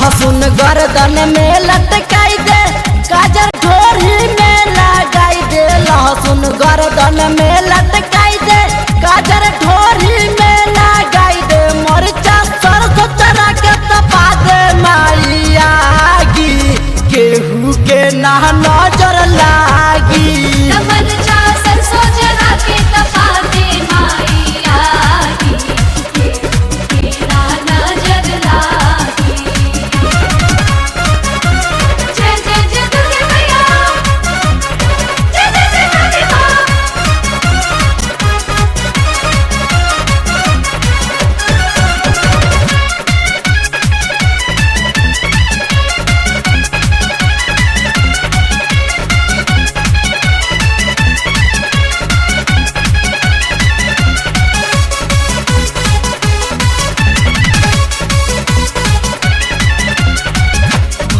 लहसुन गर्दन में लटकाई दे, गाजर ढोरी में लगाई दे। लहसुन गर्दन में लटकाई दे, गाजर ढोरी में लगाई दे। मरचा सरसों चढ़ा के तपा दे माई आगी, केहू के ना नजर लागी। मरचा सरसों जला के तपा दे माई आगी, केहू के ना नजर लागी। जय जय जय दुर्गे मैया, जय जय जय काली माँ।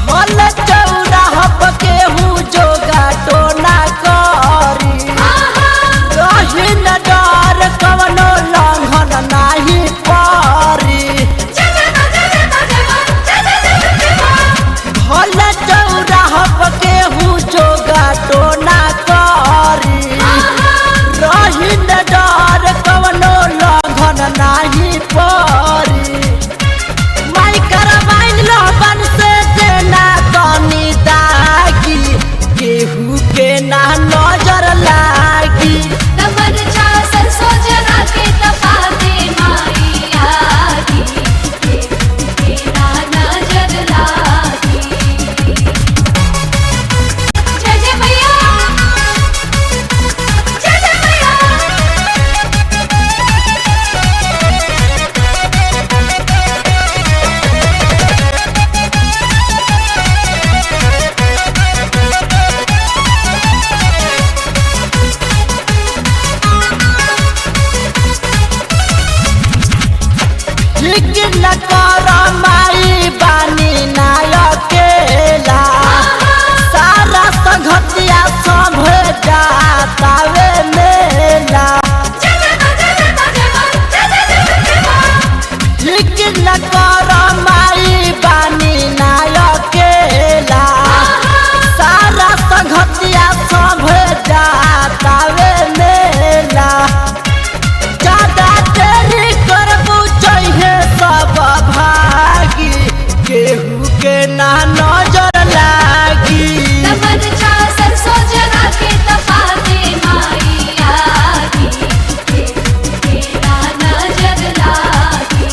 भल चौराह केहू जोगा टोना करी, रही न डर कवनो लंघन नाही परी। जय जय माँ, जय जय माँ, जय माँ, जय जय जय दुर्गे माँ। भल चौराह केहू जोगा टोना करी, रही न डर कवनो लंघन नाही परी। माई करवाइन लोहबन से देना तनी दागी, केहू के ना नजर लागी। मरचा सरसों जला के तपा दे माई आगी, केहू के ना नजर लागी। जय जय मैया, जय जय मैया। लेकिन न कर माई बानी ना अकेला, सारा संघतिया संभ जातावे मेला। जय जय माँ, जय जय माँ, जय माँ, जय जय जय दुर्गे माँ। लेकिन न कर माई बानी ना अकेला, सारा संघतिया संभ जातावे मेला। ज्यादा देरी करबू जइहे सब भागी, केहू के ना नजर लागी। मरचा सरसों जला के तपा दे माई आगी, केहू के ना नजर लागी।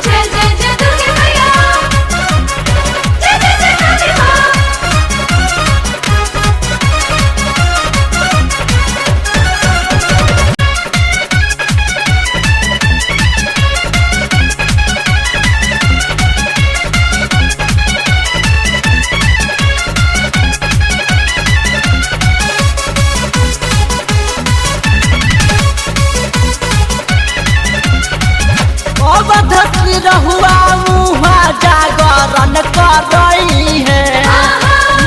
जय जय जय दुर्गे मैया, जय जय जय काली माँ। अवधि रहुआ मुहा जागरण करई है,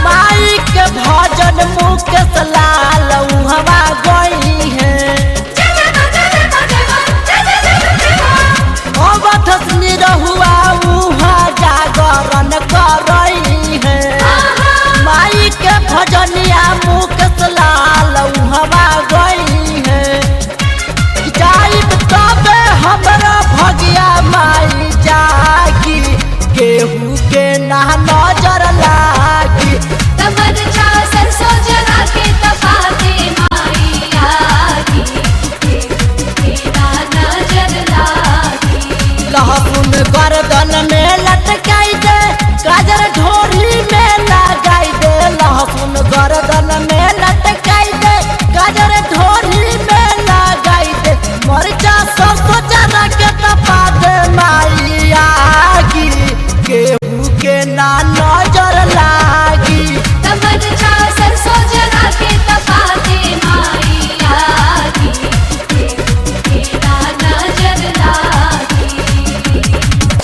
माई के भजन मुकेश लाल उहवा गई है। जय जय माँ, जय जय माँ, जय माँ, जय जय जय दुर्गे माँ। अवधि रहुआ मुहा जागरण करई है, माई के भजनिया मुकेश लाल उहवा गई है। जाइब तबे हमरा भगिया माई जागी, केहू के ना नजर लागी। मरचा सरसों जला के तपा दे माई आगी, केहू के ना नजर लागी। लहसुन गर्दन में लटकाई दे, गाजर ढोरी में लगाई दे। लहसुन गर्दन में लटकाई दे, गाजर ढोरी में लगाई दे। मरचा सरसों चढ़ा के तपा दे माई आगी, केहू के ना नजर